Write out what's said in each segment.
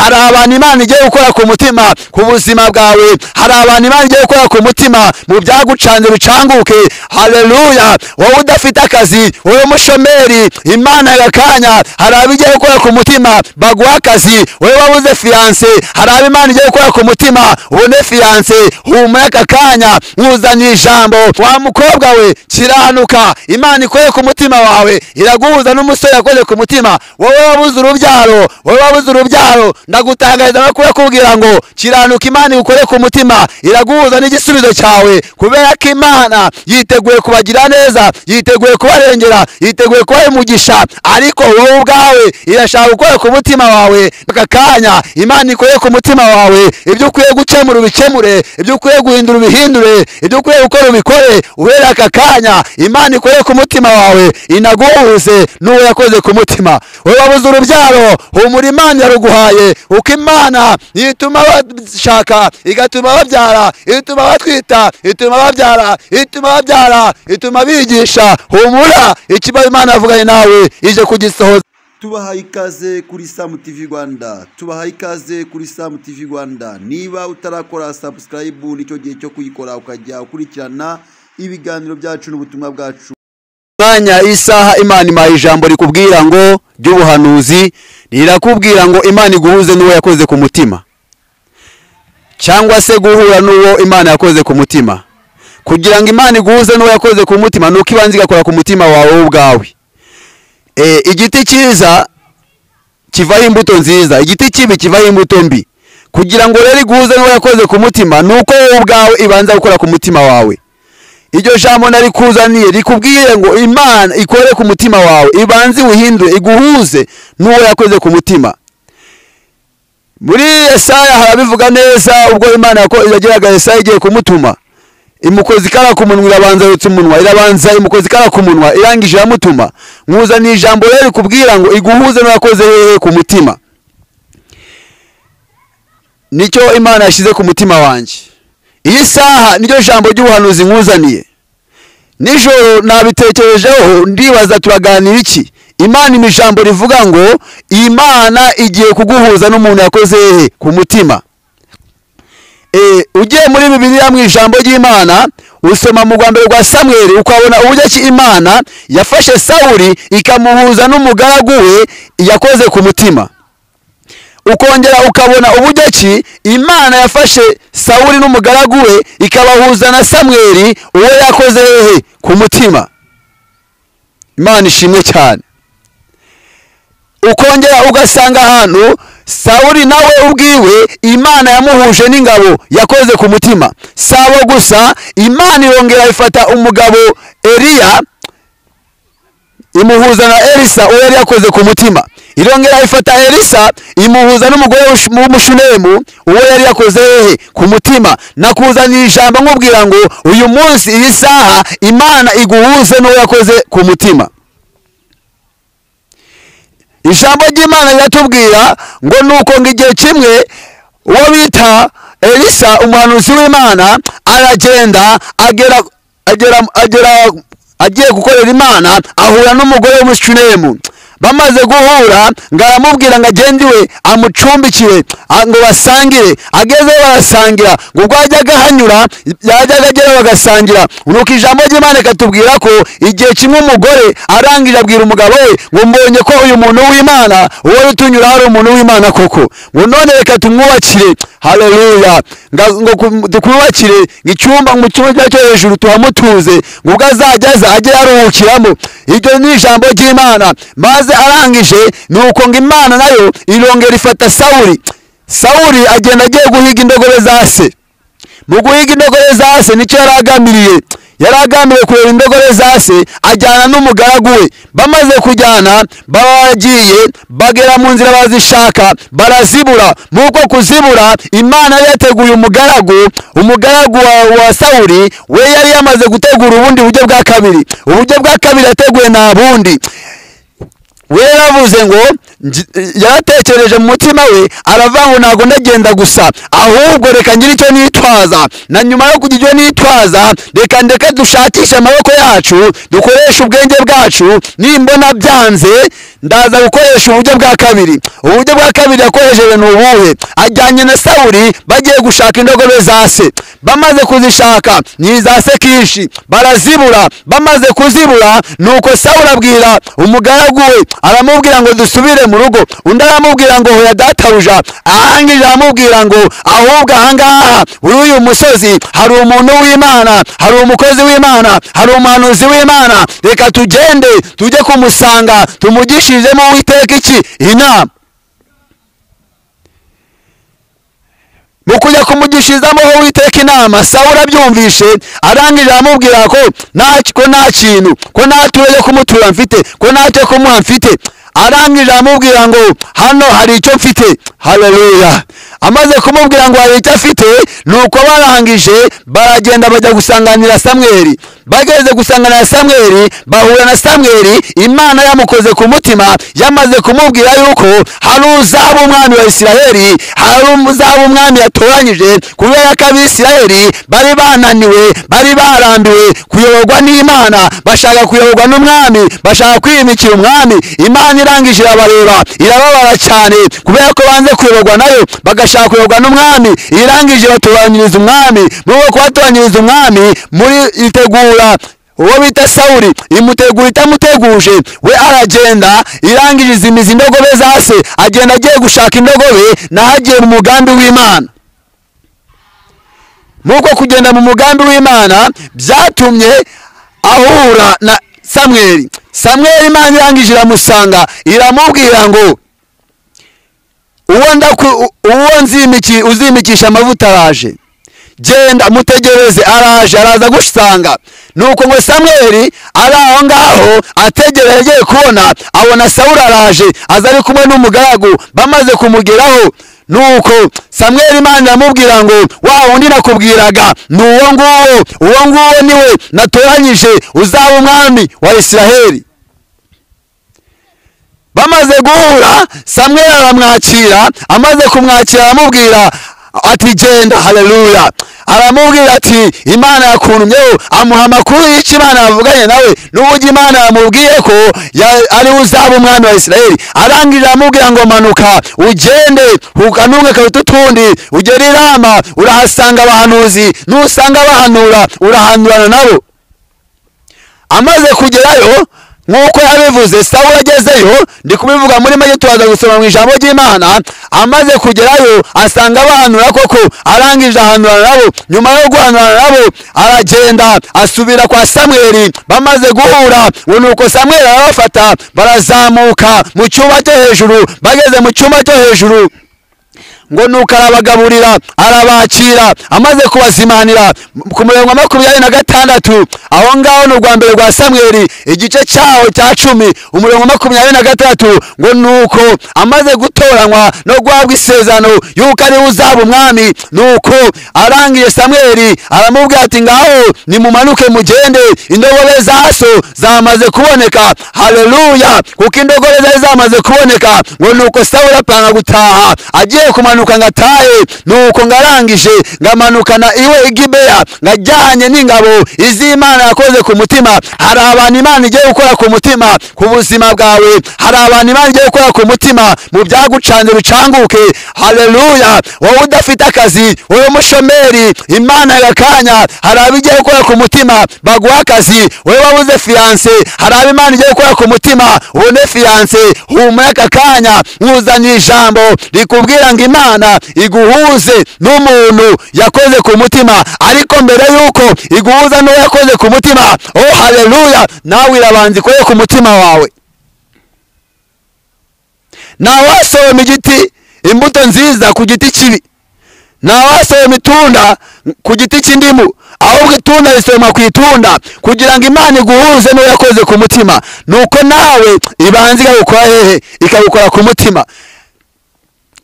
Hari abantu Imana igiye gukora ku mutima ku buzima bwawe, hari abantu Imana igiye gukora ku mutima mu byagucanze bicanguke. Haleluya! Wowe udafite akazi, wowe mushomeri, Imana yakanya hari abigiye gukora ku mutima baguha akazi. Wowe wabuze fiance, hari abo Imana igiye gukora ku mutima ubone fiance. Humura aka kanya, nkuzaniye ijambo. Wa mukobwa we, kiranuka, Imana ikore ku mutima wawe, iraguhuza n'umusore yakoze ku mutima. Wowe wabuze urubyaro, wowe wabuze urubyaro, ndagutangariza no kubwira ngo kiranuka, Imana ikore ku mutima, iraguhuza n'igisubizo cyawe, kubera ko Imana yiteguye kubagira neza, yiteguye kubarengera, yiteguye kubaha umugisha. Ariko wowe ubwawe irashaka gukora ku mutima wawe aka kanya. Imana ikore ku mutima wawe, ibyo ukwiye gukemura ubikemure, ibyo ukwiye guhindura ubihindure, ibyo ukwiye gukora ubikore. Uhere aka kanya Imana ikore ku mutima wawe, inaguhuze n'uwo yakoze ku mutima. Wowe wabuze urubyaro, humura, Imana yaruguhaye. Uko Imana ituma bashaka, igatuma babyara, ituma batwita, ituma babyara, ituma babyara, ituma bigisha. Humura, ikibazo Imana yavuganye nawe ije kugisohoza. Tubahaye ikaze kuri Sam TV Rwanda, tubahaye ikaze kuri Sam TV Rwanda. Niba utarakora subscribe, nicyo gihe cyo kuyikora ukajya ukurikirana ibiganiro byacu n'ubutumwa bwacu. Mwanya isaha Imana imaye ijambo rikubwira ngo ry'ubuhanuzi, rirakubwira ngo Imana iguhuze n'uwo yakoze ku mutima, cyangwa se guhura n'uwo Imana yakoze ku mutima. Kugira ngo Imana iguhuze n'uwo yakoze ku mutima, nuko ibanza igakora ku mutima wawe ubwawe. Igiti cyiza kivaho imbuto nziza, igiti kibi kivaho imbuto mbi. Kugira ngo rero iguhuze n'uwo yakoze ku mutima, nuko wowe ubwawe ibanza gukora ku mutima wawe. Iryo jambo narikuzaniye rikubwire ngo Imana ikore ku mutima wawe, ibanze iwuhindure, iguhuze n'uwo yakoze ku mutima. Muri Yesaya harabivuga neza, ubwo Imana yageraga Yesaya igiye kumutuma, imukoza ikara ku munwa, irabanza yotsa umunwa, irabanza imukoza ikara ku munwa, irangije iramutuma. Nkuzaniye ijambo rero rikubwira ngo iguhuze n'uwo yakoze hehe ku mutima. Nicyo Imana yashyize ku mutima wanjye. Iyi saha niryo jambo ry'ubuhanuzi nkuzaniye. Nijoro nabitekerejeho, ndibaza turaganira iki. Imana imi jambo rivuga ngo Imana igiye kuguhuza n'umuntu yakoze hehe ku mutima. Ugiye muri Bibiliya mu ijambo ry'Imana, usoma mu rwambere rwa Samweli, ukabona uburyo ki Imana yafashe Sawuli ikamuhuza n'umugaragu we yakoze ku mutima. Ukongera ukabona uburyo ki Imana yafashe Sawuli n'umugaragu we ikabahuza na Samweli uwo yakoze hehe ku mutima. Imana ishimwe cyane. Ukongera ugasanga ahantu Sawuli nawe ubwiwe Imana yamuhuje n'ingabo yakoze ku mutima. Sabo gusa, Imana irongera ifata umugabo Eliya imuhuza na Elisa uwo yari yakoze ku mutima. Irongera ifata Elisa imuhuza n'umugore w'umushunemu uwo yari yakoze hehe ku mutima. Nakuzaniye ijambo nkubwira ngo uyu munsi iyi saha Imana iguhuze n'uwo yakoze ku mutima. Ijambo ry'Imana riratubwira ngo nuko ngo igihe kimwe uwo bita Elisa umuhanuzi w'Imana aragenda agera agera agera agiye gukorera Imana, ahura n'umugore w'umushunemu. Bamaze guhura ngo aramubwira ngo agende iwe amucumbikire ngo basangire. Agezeyo barasangira, ngo ubwo yajyaga ahanyura yajyaga agera bagasangira. Nuko ijambo ry'Imana rikatubwira ko igihe kimwe umugore arangije abwira umugabo we ngo mbonye ko uyu muntu w'Imana uwo utunyura ari umuntu w'Imana koko, ngo none reka tumwubakire. Haleluya! Ngo tukwubakire icyumba mu cyumba cyo hejuru tuhamutuze, ngo ubwo azajya aza ajye aruhukiramo. Iryo ni ijambo ry'Imana. Maze arangije nuko ngo Imana nayo irongera ifata Sawuli. Sawuli agenda agiye guhiga indogobe za se. Mu guhiga indogobe za se nicyo yaragamiriye. Yaragambiriye kureba indogobe za se, ajyana n'umugaragu we. Bamaze kujyana bagiye bagera mu nzira bazishaka barazibura. Muko kuzibura, Imana yateguye umugaragu, umugaragu wa Sawuli we yari yamaze gutegura ubundi buryo bwa kabiri. Uburyo bwa kabiri yateguye nta bundi. We yaravuze ngo Yaratekereje mu mutima we, aravuga ngo ntabwo ndagenda gusa, ahubwo reka ngire icyo nitwaza, na nyuma yo kugira icyo nitwaza reka ndeke dushakishe amaboko yacu, dukoreshe ubwenge bwacu, nimbona byanze ndaza gukoresha uburyo bwa kabiri. Uburyo bwa kabiri yakoresheje ni ubuhe? Ajyanye na Sawuli bagiye gushaka indogobe za se. Bamaze kuzishaka ni iza se Kishi, barazibura. Bamaze kuzibura, nuko Sawuli abwira umugaragu we, aramubwira ngo dusubire mu rugo. Undi aramubwira ngo hoya databuja. Arangije aramubwira ngo ahubwo ahangaha uri uyu musozi hari umuntu w'Imana, hari umukozi w'Imana, hari umuhanuzi w'Imana, reka tugende tujye kumusanga tumugishirizemo Uwiteka iki inama. Mu kujya kumugishirizamo Uwiteka inama, Sawuli abyumvishe, arangije aramubwira ko nta kintu, ko nta turo yo kumutura mfite, ko nta cyo kumuha mfite. Arangije aramubwira ngo hano hari icyo mfite. Haleluya. Amaze kumubwira ngo hari icyo afite, nuko barangije baragenda bajya gusanganira Samweli. Bageze gusanganira Samweli, bahura na Samweli, Imana yamukoze ku mutima, yamaze kumubwira yuko hari uzaba umwami wa Isiraheli, hari uzaba umwami yatoranyije, kubera ko Abisiraheli bari bananiwe, bari barambiwe kuyoborwa n'Imana, bashaka kuyoborwa n'umwami, bashaka kwimikira umwami. Imana irangije irabareba, irababara cyane kubera ko banze kuyoborwa nayo, bagashaka kuyoborwa n'umwami. Irangije batoranyiriza umwami. Muri uko kubatoranyiriza umwami, muri itegura uwo bita Sawuli, imutegura itamuteguje, we aragenda. Irangije izimiza indogobe za se, agenda agiye gushaka indogobe, naho agiye mu mugambi w'Imana. Muko kugenda mu mugambi w'Imana byatumye ahura na Samweli. Samweli Imana irangije iramusanga, iramubwira ngo uwo uzimikisha amavuta araje, genda mutegereze, araje, araza gusanga. Nuko ngo Samweli ari aho ngaho ategereje, agiye kubona abona Sawuli araje, aza ari kumwe n'umugaragu. Bamaze kumugeraho, nuko Samweli Imana iramubwira ngo wa wundi nakubwiraga ni uwo nguwo, uwo nguwo niwe natoranyije uzaba umwami wa Isiraheli. Bamaze guhura, Samweli aramwakira. Amaze kumwakira aramubwira ati genda. Haleluya. Aramubwira ati Imana yakuntumyeho, amuha amakuru y'icyo Imana yavuganye nawe n'uburyo Imana yamubwiye ko ari uzaba umwami wa Isiraheli. Arangije aramubwira ngo manuka ugende ukanunge karuta utundi, ugere i Rama urahasanga abahanuzi, nusanga bahanura urahanurana nabo. Amaze kugerayo nk'uko yabivuze, Sawuli agezeyo, ndi kubivuga muri make turaza gusoma mu ijambo ry'Imana. Amaze kugerayo asanga bahanura koko, arangije ahanura nabo. Nyuma yo guhanura nabo aragenda asubira kwa Samweli. Bamaze guhura, nuko Samweli arabafata barazamuka mu cyumba cyo hejuru. Bageze mu cyumba cyo hejuru, ngo nuko arabagaburira, arabakira. Amaze kubazimanira ku murongo wa 26, aho ngaho ni urwa mbere rwa Samweli igice cyaho cya 10, umurongo wa 23, ngo nuko amaze gutoranywa no guhabwa isezerano yuko ari uzaba umwami, nuko arangiye Samweli aramubwira ati ngaho nimumanuke mugende, indogobe za so zamaze kuboneka. Haleluya. Kuko indogobe zari zamaze kuboneka, ngo nuko Sawuli apanga gutaha, agiye kumanuka ngatahe. Nuko ngarangije ngamanukana iwe i Gibeya, ngajyanye n'ingabo iz'Imana yakoze ku mutima. Hari abantu Imana igiye gukora ku mutima ku buzima bwawe, hari abantu Imana igiye gukora ku mutima mu byagucanze bicanguke. Haleluya. Wowe udafite akazi, wowe mushomeri, Imana yakanya, hari abigiye gukora ku mutima baguha akazi. Wowe wabuze fiance, hari abo Imana igiye gukora ku mutima ubone fiance. Humura aka kanya, nkuzaniye ijambo rikubwira ngo Imana iguhuze n'umuntu yakoze ku mutima, ariko mbere yuko iguhuza n'uwo yakoze ku mutima, oh haleluya, nawe irabanza ikore ku mutima wawe. Ntawasoroma igiti imbuto nziza ku giti kibi, ntawasoroma itunda ku giti cy'indimu, ahubwo itunda risoroma ku itunda, kugira ngo Imana iguhuze n'uwo yakoze ku mutima. Nuko nawe ibanza ikagukora hehe? Ikagukora ku mutima.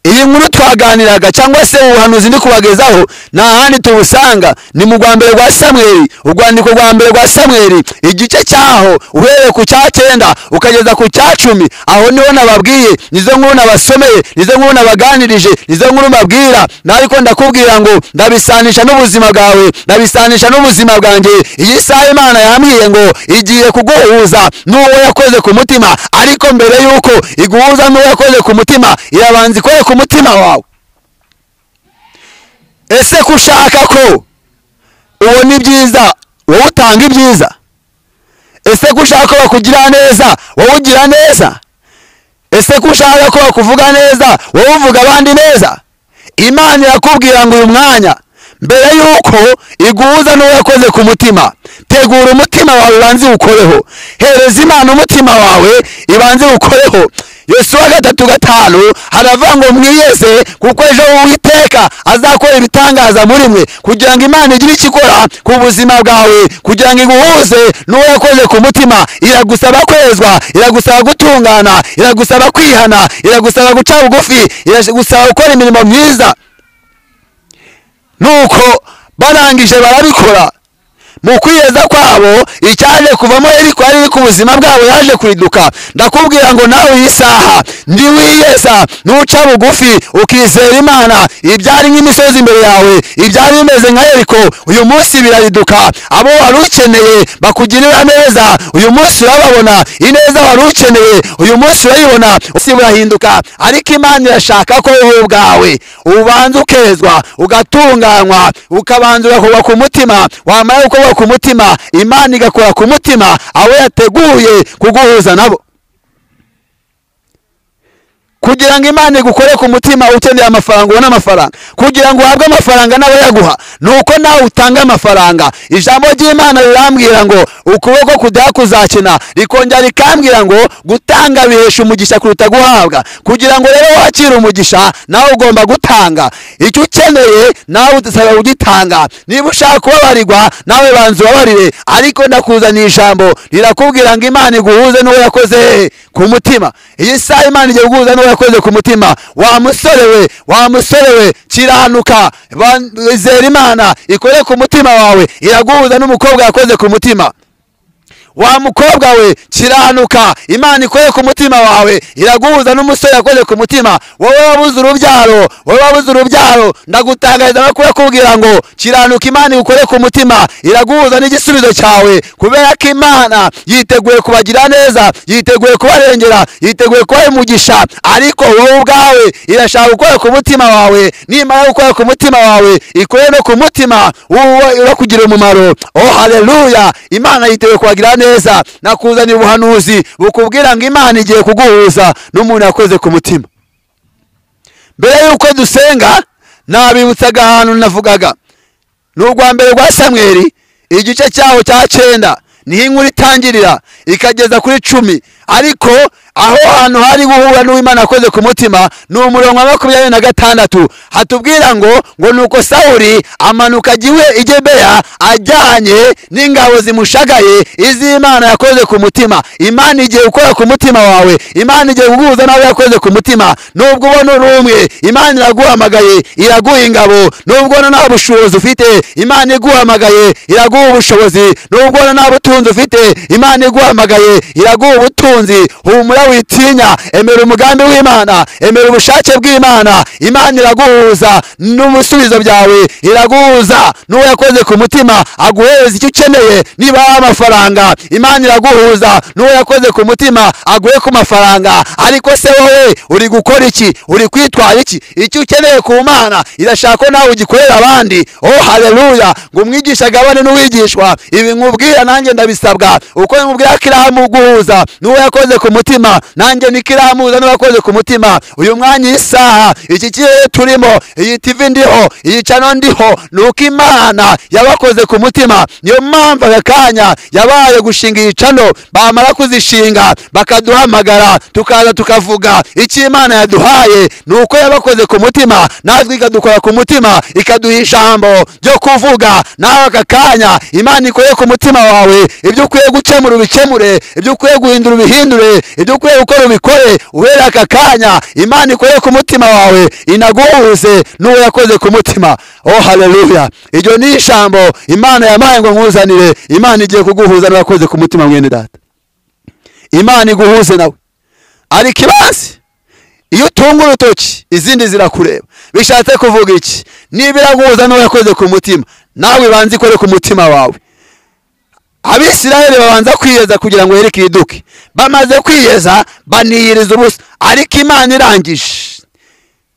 Iyi nkuru twaganiraga cyangwa se ubuhanuzi ndi kubagezaho nta handi tubusanga, ni mu rwa mbere rwa Samweli, urwandiko rwa mbere rwa Samweli, igice cyaho uhereye ku cya 9 ukageza ku cya 10. Aho niho nababwiye, nizo nkuru nabasomeye, nizo nkuru nabaganirije, nizo nkuru mbabwira. Ariko ndakubwira ngo ndabisanisha n'ubuzima bwawe, ndabisanisha n'ubuzima bwanjye. Iyi saha Imana yambwiye ngo igiye kuguhuza n'uwo yakoze ku mutima, ariko mbere yuko iguhuza n'uwo yakoze ku mutima irabanza ikore ku mutima wawe. Ese kushaka ko ubona ibyiza wowe utanga ibyiza? Ese kushaka ko bakugira neza wowe ugira neza? Ese kushaka ko bakuvuga neza wowe uvuga abandi neza? Imana irakubwira ngo uyu mwanya mbere yuko iguhuza n'uwo yakoze ku mutima, tegura umutima wawe ubanze ukoreho. Hereza Imana umutima wawe ibanze ukoreho. Yosuwa 3:5 haravuga ngo mwiyeze kuko ejo Uwiteka azakora ibitangaza muri mwe, kugira ngo Imana igire icyo ikora ku buzima bwawe, kugira ngo iguhuze n'uwo yakoze ku mutima. Iragusaba kwezwa, iragusaba gutungana, iragusaba kwihana, iragusaba guca bugufi, iragusaba gukora imirimo myiza. Nuko barangije barabikora. Mu kwiyeza kwabo icyaje kuvamo Yeriko ari ku buzima bwabo yaje kuriduka. Ndakubwira ngo nawe iyi saha ndiwiyeza, nuca bugufi ukizera Imana, ibyari nk'imisozi imbere yawe, ibyari bimeze nka Yeriko uyu munsi birariduka. Abo wari ukeneye bakugirira neza uyu munsi urababona, ineza wari ukeneye uyu munsi urayibona, usi burahinduka. Ariko Imana irashaka ko wowe ubwawe ubanza ukezwa, ugatunganywa, ukabanza ugakorwa ku mutima. Wamara gukorwa ku mutima, Imana igakora ku mutima abo yateguye kuguhuza nabo. Kugira ngo Imana igukore ku mutima ukeneye amafaranga ubone amafaranga, kugira ngo uhabwe amafaranga n'abayaguha nuko nawe utanga amafaranga. Ijambo ry'Imana rirambwira ngo ukuboko kudaha kuzakina, rikongera rikambwira ngo gutanga bihesha umugisha kuruta guhabwa. Kugira ngo rero wakire umugisha nawe ugomba gutanga. Icyo ukeneye nawe udasaba ugitanga. Niba ushaka kubabarirwa nawe banza ubabarire. Ariko ndakuzaniye ijambo rirakubwira ngo Imana iguhuze n'uwo yakoze ku mutima. Iyi saha Imana igiye kuguhuza n'uwo yakoze ku mutima. Wa musore we, wa musore we, kiranuka, izera Imana ikore ku mutima wawe, iraguhuza n'umukobwa yakoze ku mutima. Wa mukobwa we, kiranuka, Imana ikore ku mutima wawe, iraguhuza n'umusore yakoze ku mutima. Wowe wabuze urubyaro, wowe wabuze urubyaro, ndagutangariza no kubwira ngo kiranuka, Imana ikore ku mutima, iraguhuza n'igisubizo cyawe. Kubera ko Imana yiteguye kubagira neza, yiteguye kubarengera, yiteguye kubaha umugisha, ariko wowe ubwawe irashaka gukora ku mutima wawe. Nimara gukora ku mutima wawe, ikore no ku mutima uwo kugira umumaro. Oh haleluya! Imana yiteguye kubagira neza. Nakuzanira ubuhanuzi bukubwira ngo Imana igiye kuguhuza n'umuntu yakoze ku mutima. Mbere yuko dusenga nabibutsaga ahantu navugaga, ni urwa mbere rwa Samweli igice cyaho cya 9 niho inkuru itangirira ikageza kuri 10. Ariko aho hantu hari guhura n'Uwimana akoze ku mutima ni umurongo wa 26, hatubwira ngo nuko Sawuli amanuka agiwe i Gibeya ajyanye n'ingabo zimushagaye iz'Imana yakoze ku mutima. Imana igiye gukora ku mutima wawe, Imana igiye kuguhuza nawe yakoze ku mutima. Nubwo ubona uri umwe, Imana iraguhamagaye iraguha ingabo. Nubwo ubona nta bushobozi ufite, Imana iguhamagaye iraguha ubushobozi. Nubwo ubona nta butunzi ufite, Imana iguhamagaye iraguha ubutunzi. Humura witinya, emera umugambi w'Imana, emera ubushake bw'Imana. Imana iraguhuza n'umusubizo byawe, iraguhuza n'uwo yakoze ku mutima aguhereza icyo ukeneye. Niba ari amafaranga, Imana iraguhuza n'uwo yakoze ku mutima aguhe ku mafaranga. Ariko se wowe uri gukora iki? Uri kwitwara iki? Icyo ukeneye ku Mana irashaka ko nawe ugikorera abandi. Oh haleluya! Ngo umwigisha agabane n'uwigishwa. Ibi nkubwira nanjye ndabisabwa. Uko nkubwira kiramuguhuza n'uwo yakoze ku mutima, nanjye nikiramuza n'uwakoze ku mutima. Uyu mwanya, isaha, iki kirere turimo, iyi TV ndiho, iyi channel ndiho, nuko Imana yabakoze ku mutima. Niyo mpamvu aka kanya yabaye gushinga iyi channel. Bamara kuzishinga bakaduhamagara, tukaza tukavuga icyo Imana yaduhaye. Nuko yabakoze ku mutima, natwe ikadukora ku mutima, ikaduha ijambo ryo kuvuga. Nawe aka kanya Imana ikore ku mutima wawe, ibyo ukwiye gukemura ubikemure, ibyo ukwiye guhindura ubihindure, ibyo ukwiye gukora ubikore uhere aka kanya. Imana ikore ku mutima wawe, inaguhuze n'uwo yakoze ku mutima. Oh haleluya! Iryo ni ijambo Imana yampaye ngo nkuzanire. Imana igiye kuguhuza n'uwakoze ku mutima, mwene data. Imana iguhuze nawe. Ariko ibanze iyo utunga urutoki izindi zirakureba. Bishatse kuvuga iki? Niba iraguhuza n'uwo yakoze ku mutima, nawe ibanze ikore ku mutima wawe. Abisirayeli babanza kwiyeza kugira ngo Yeriko iriduke. Bamaze kwiyeza baniyiriza ubusa, ariko Imana irangije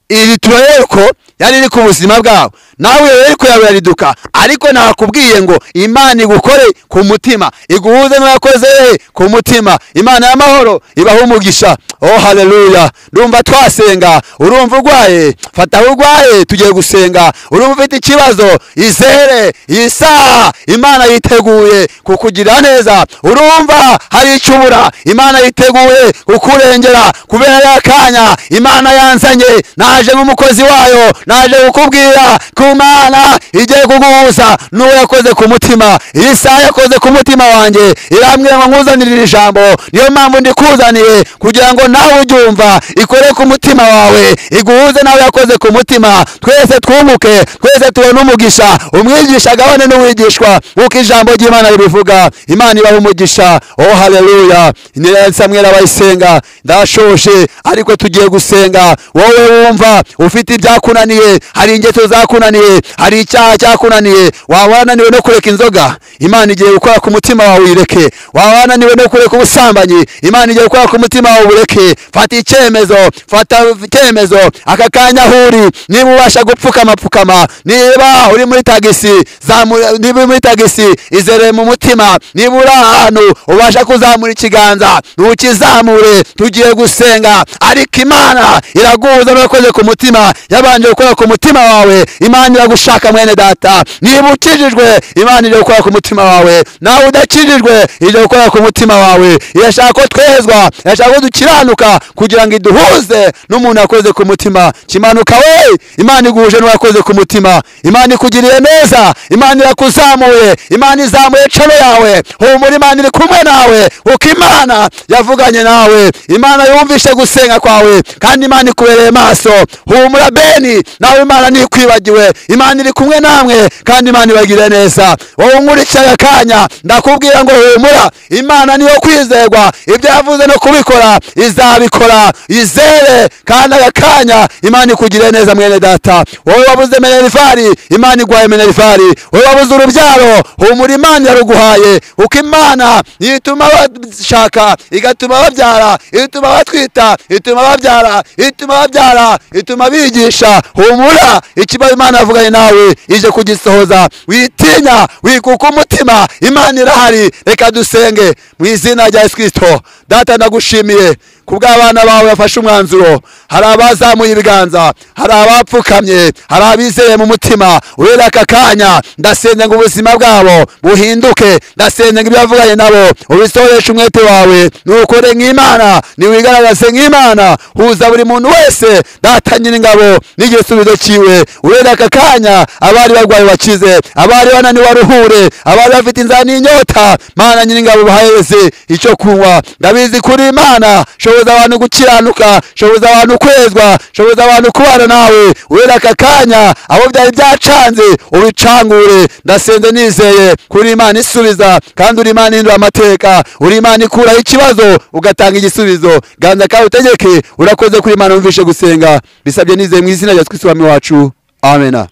iritura Yeriko yari iri ku buzima bwabo. Nawe Yeriko yawe yariduka, ariko nakubwiye ngo Imana igukore ku mutima, iguhuze n'uwakoze ku mutima. Imana y'amahoro ibaha umugisha. Oh haleluya! Ndumva twasenga. Urumva urwaye, fata aho urwaye, tugiye gusenga. Urumva ufite ikibazo, izere iyi saha Imana yiteguye kukugira neza. Urumva hari icyo ubura, Imana yiteguye kukurengera. Kubera ya kanya Imana yanzanye, naje nk'umukozi wayo, naje kukubwira ko Imana igiye kuguhuza n'uwo yakoze ku mutima. Iyi saha yakoze ku mutima wanjye, irambwira ngo nkuzanire ijambo. Niyo mpamvu ndikuzaniye kugira ngo nawe uryumva ikore ku mutima wawe, iguhuze nawe yakoze ku mutima. Twese twunguke, twese tubone umugisha. Umwigisha agabane n'uwigishwa, uko ijambo ry'Imana ribivuga. Imana ibaha umugisha. Oh haleluya! Ni Samuel abayisenga. Ndashoje, ariko tugiye gusenga. Wowe wumva ufite ibyakunaniye, hari ingeso zakunaniye, hari icyaha cyakunaniye, waba wananiwe no kureka inzoga, Imana igiye gukora ku mutima wawe uyireke. Waba wananiwe no kureka ubusambanyi, Imana igiye gukora ku mutima wawe ubureke. Fata icyemezo, fata icyemezo aka kanya aho uri. Niba ubasha gupfukama, pfukama. Niba uri muri tagisi, zamura. Niba uri muri tagisi, izere mu mutima. Niba uri ahantu ubasha kuzamura ikiganza, ntukizamure. Tugiye gusenga, ariko Imana iraguhuza n'uwakoze ku mutima. Yabanje gukora ku mutima wawe. Imana iragushaka mwene data. Niba ukijijwe, Imana igiye gukora ku mutima wawe. Nawe udakijijwe, igiye gukora ku mutima wawe. Irashaka ko twezwa, irashaka ko dukiranuka kugira ngo iduhuze n'umuntu yakoze ku mutima. Kimanuka we, Imana iguhuje n'uwakoze ku mutima. Imana ikugiriye neza, Imana irakuzamuye, Imana izamuye cano yawe. Humura, Imana iri kumwe nawe, kuko Imana yavuganye nawe. Imana yumvishe gusenga kwawe, kandi Imana ikubereye maso. Humura Beni, nawe Imana ntikwibagiwe. Imana iri kumwe namwe, kandi Imana ibagire neza. Wowe unkurikiye akanya, ndakubwira ngo humura, Imana niyo kwizerwa. Ibyo yavuze no kubikora izabikora. Izere kandi aka kanya Imana ikugire neza mwene data. Wowe wabuze minervari, Imana iguhaye minervari. Wowe wabuze urubyaro, humura, Imana yaruguhaye. Uko Imana ituma bashaka, igatuma babyara, ituma batwita, ituma babyara, ituma babyara, ituma bigisha. Humura, ikibazo Imana yavuganye nawe ije kugisohoza. Witinya, wikuka umutima, Imana irahari. Reka dusenge mu izina rya Yesu Kristo. Data, ndagushimiye kubw'abana bawe bafashe umwanzuro. Hari abazamuye ibiganza, hari abapfukamye, hari abizeye mu mutima. Urera aka kanya ndasenze ngo ubuzima bwabo buhinduke. Ndasenze ngo ibyo wavuganye nabo ubisohoreshe umwete wawe. Nukore nk'Imana, niwigaragaze nk'Imana. Huza buri muntu wese, Data nyiringabo, n'igisubizo cyiwe. Urera aka kanya abari barwaye bakize, abari bananiwe baruhure, abari bafite inzara n'inyota, Mana nyiringabo bahereze icyo kunywa. Ndabizi kuri Imana, shoboza abantu gukiranuka, shoboza abantu kwezwa, shoboza abantu kubana nawe. Urera aka kanya abo byari byacanze ubicangure. Ndasenze nizeye kuri Imana isubiza, kandi uri Imana ihindura amateka, uri Imana ikuraho ikibazo ugatanga igisubizo. Ganza kandi utegeke. Urakoze kuri Imana wumvishe gusenga. Bisabye nizeye mu izina rya Yesu Kristo Umwami wacu. Amena.